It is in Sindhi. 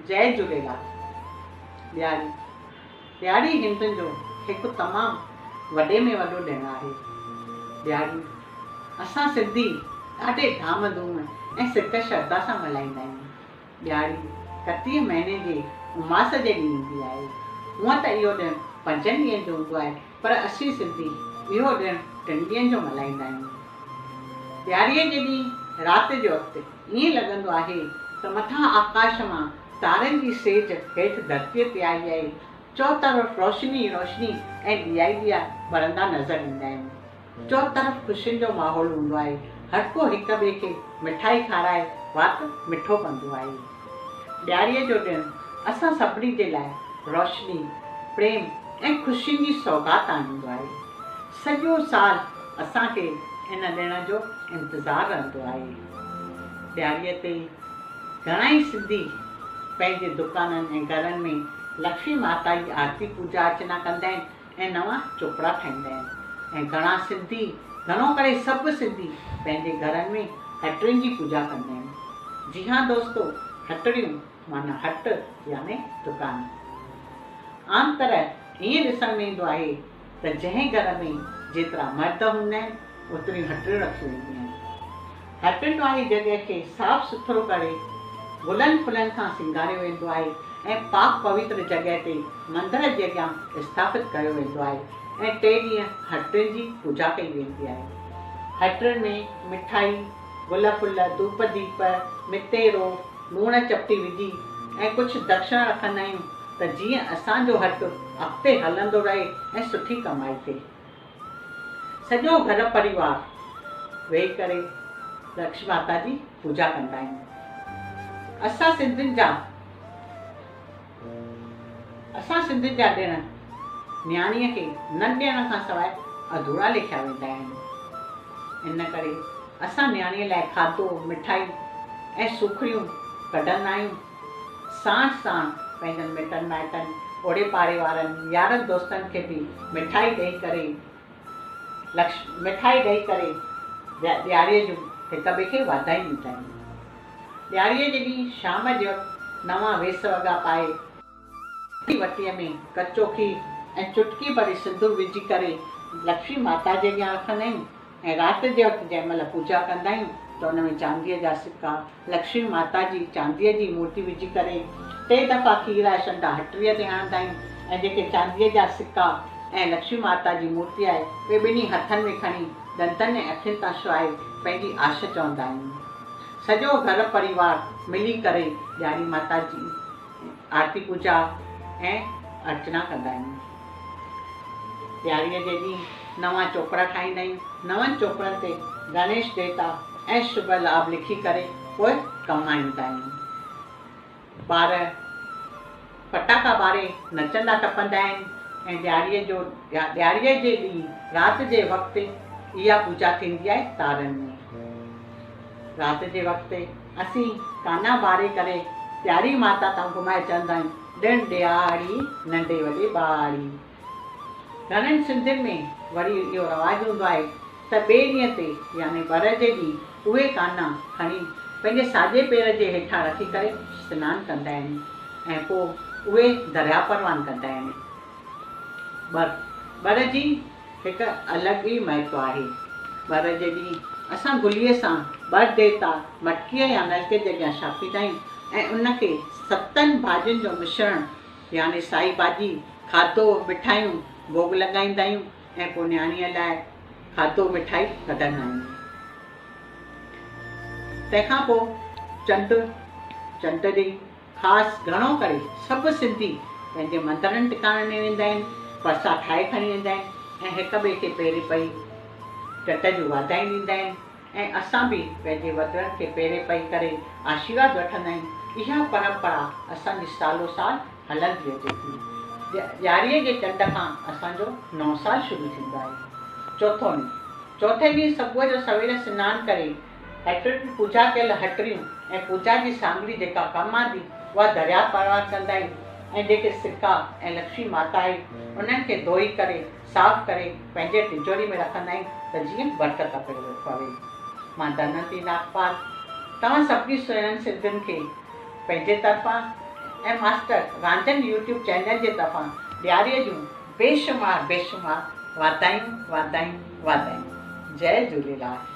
جئي جهوليلال. ڏياري، ڏياري هندن جو هڪ تمام وڏي ۾ وڏو ڏڻ آهي. ڏياري اسان سنڌي ڏاڍي ڌام ڌوم ۽ سڪ شرڌا سان ملهائيندا آهيون. ڏياري ڪتيء مهيني جي اماس جي ڏينهن ايندي آهي. هونء ته اهو ڏڻ پنجن ڏينهن جو هوندو آهي پر اسين سنڌي اهو ڏڻ ٽن ڏينهن جو ملهائيندا آهيون. ڏياريء جي ڏينهن رات جي وقت ائين لڳندو آهي ته مٿان آڪاش مان تارن جي سيج هيٺ ڌرتيء تي آئي آهي. چؤطرف روشني ئي روشني ۽ ڏيئا ئي ڏيئا ٻرندا نظر ايندا آهن. چؤطرف خوشين جو ماحول هوندو آهي. هر ڪو هڪ ٻئي کي مٺائي کارائي وات مٺو ڪندو آهي. ڏياريء جو ڏڻ اسان سڀني جي لاء روشني، پريم ۽ خوشين جي سوغات آڻيندو آهي. سڄو سال اسان کي ان ڏڻ جو انتظار رهندو آهي. ڏياريء تي گهڻائي سنڌي پنهنجي دڪانن ۽ گهرن ۾ لکشمي ماتا جي آرتي پوڄا ارچنا ڪندا آهن ۽ نوان چوپڙا ٺاهيندا آهن ۽ گهڻا سنڌي، گهڻو ڪري سڀ سنڌي پنهنجي گهرن ۾ هٽڙين جي پوڄا ڪندا آهن. جي ها دوستو هٽڙيون معنيٰ هٽ يعني دڪان. عام طرح ائين ڏسڻ ۾ ايندو آهي ته جنهن گهر ۾ جيترا مرد هوندا آهن اوتريون هٽڙيون رکيون وينديون آهن. هٽڙين واري جڳهه کي صاف سٿرو ڪري گلن ڦلن سان سينگاريو ويندو آهي ۽ پاڪ پوتر جڳهه تي مندر جي اڳيان اسٿاپت ڪيو ويندو آهي ۽ ٽي ڏينهن هٽڙين جي پوڄا ڪئي ويندي آهي. هٽڙين ۾ مٺائي، گل ڦل، ڌوپ ديپ، متيرو، لوڻ چپٽي وجهي ۽ ڪجهه دڪشڻا رکندا آهيون ته جيئن اسان جو هٽ اڳتي هلندو رهي ۽ سٺي ڪمائي ٿئي. سڄو گهر پريوار ويهي ڪري لڪشمي ماتا جي پوڄا ڪندا آهيون. اسان سنڌين جا اسان سنڌين جا ڏڻ نياڻيء کي نه ڏيڻ کان سواء اڌورا ليکيا ويندا آهن. ان ڪري اسان نياڻيء لاء کاڌو، مٺائي ۽ سوکڙيون ڪڍندا آهيون. ساڻ ساڻ پنهنجن مٽن مائٽن، اوڙي پاڙي وارن، يارن دوستن کي به مٺائي ڏئي ڪري لڪش مٺائي ڏئي ڪري ڏياريء جون هڪ ٻئي کي واڌايون ڏيندا آهيون. ڏياريء جي ڏينهن شام جي وقت نوان ويس وڳا پائي، وٽيء ۾ ڪچو کير ۽ چٽڪي ڀري سندور وجهي ڪري لڪشمي ماتا جي اڳيان رکندا آهيون ۽ رات جي وقت جنهن مهل پوڄا ڪندا آهيون ته ان ۾ چانديء جا سڪا، لڪشمي ماتا جي چانديء جي مورتي وجهي ڪري ٽي دفعا کير ۽ شنڊا هٽڙيء تي هڻندا آهيون ۽ جيڪي چانديء جا سڪا ۽ لڪشمي ماتا جي مورتي آهي اهي ٻنهي هٿن ۾ کڻي ڏندن ۽ اکين تان شوائي پنهنجي آش چوندا آهيون. سڄو گهر پريوار ملي ڪري ڏياري ماتا جي آرتي پوڄا ۽ ارچنا ڪندا آهيون. ڏياريء جي ڏينهن نوان چوپڙا ٺاهيندا آهيون. نون چوپڙن تي گڻيش ديوتا ۽ شڀ لاڀ لکي ڪري پوء ڪم آڻيندا آهيون. ٻار ڦٽاڪا ٻاري نچندا ٽپندا آهن ۽ ڏياريء جو ڏياريء جي ڏينهن رات جي وقت اها پوڄا ٿيندي آهي تارن ۾. رات جي وقت اسين ڪانا ٻاري ڪري پياري ماتا تان گهمائي چوندا آهيون، ڏڻ ڏيهاڙي، ننڍي وڏي ٻاڙي. گهڻن سنڌين ۾ وري اهو رواج هوندو آهي ته ٻئي ڏينهن تي يعني ٻر جي ڏينهن اهي ڪانا کڻي پنهنجي ساڄي پير جي هيٺان رکي ڪري سنان ڪندا آهن ۽ پوء اهي درياء پروان ڪندا آهن. ٻر، ٻر جي هڪ الڳ ئي مهتو آهي. ٻر جي ڏينهن اسان گليء سان ٻر ديوتا مٽڪيء يا نلڪي جي اڳيان ڇاپيندا آهيون ۽ ان کي ستن ڀاڄين جو مشرڻ يعني سائي ڀاڄي، کاڌو، مٺايون ڀوڳ لڳائيندا آهيون ۽ پوء نياڻيء لاء کاڌو مٺائي ڪڍندا آهيون. تنهن کان پوء چنڊ، چنڊ ڏينهن خاص گهڻو ڪري سڀ سنڌي پنهنجي مندرن ٽڪاڻن ۾ ويندا آهن، پرسا ٺاهي کڻي ويندا آهن ۽ هڪ ٻئي کي پيري پئي چٽ جون واڌايون ڏيندا آهن. ۽ اسان به پنهنجي وڏڙن کي پيري پئي ڪري آشيرواد وٺندا آهيون. اها پرمپرا اسان جي سالو سال هلندي اچي ٿي. ڏياريء جي چنڊ کان اسان جو نئون سال شروع ٿيندو آهي. چوٿون ڏينهن، چوٿين ڏينهن صبح جو سوير سنان ڪري هٽڙين پوڄا ڪيل هٽڙيون ۽ پوڄا جي سانگري جيڪا ڪم آندي اها درياء پروان ڪندا آهيون ۽ جيڪي سڪا ۽ لڪشمي ماتا آهي انهن کي ڌوئي ڪري صاف ڪري پنهنجي ٽجوڙي ۾ رکندا آهيون ته جيئن برڪت پوي. مان ڌنونتي ناگپال توهان سڀني سهڻن سنڌين کي پنهنجي طرفان ۽ ماسٽر رانجهن يوٽيوب چينل جي طرفان ڏياريء جون بيشمار بيشمار واڌايون واڌايون واڌايون. جئي جهوليلال.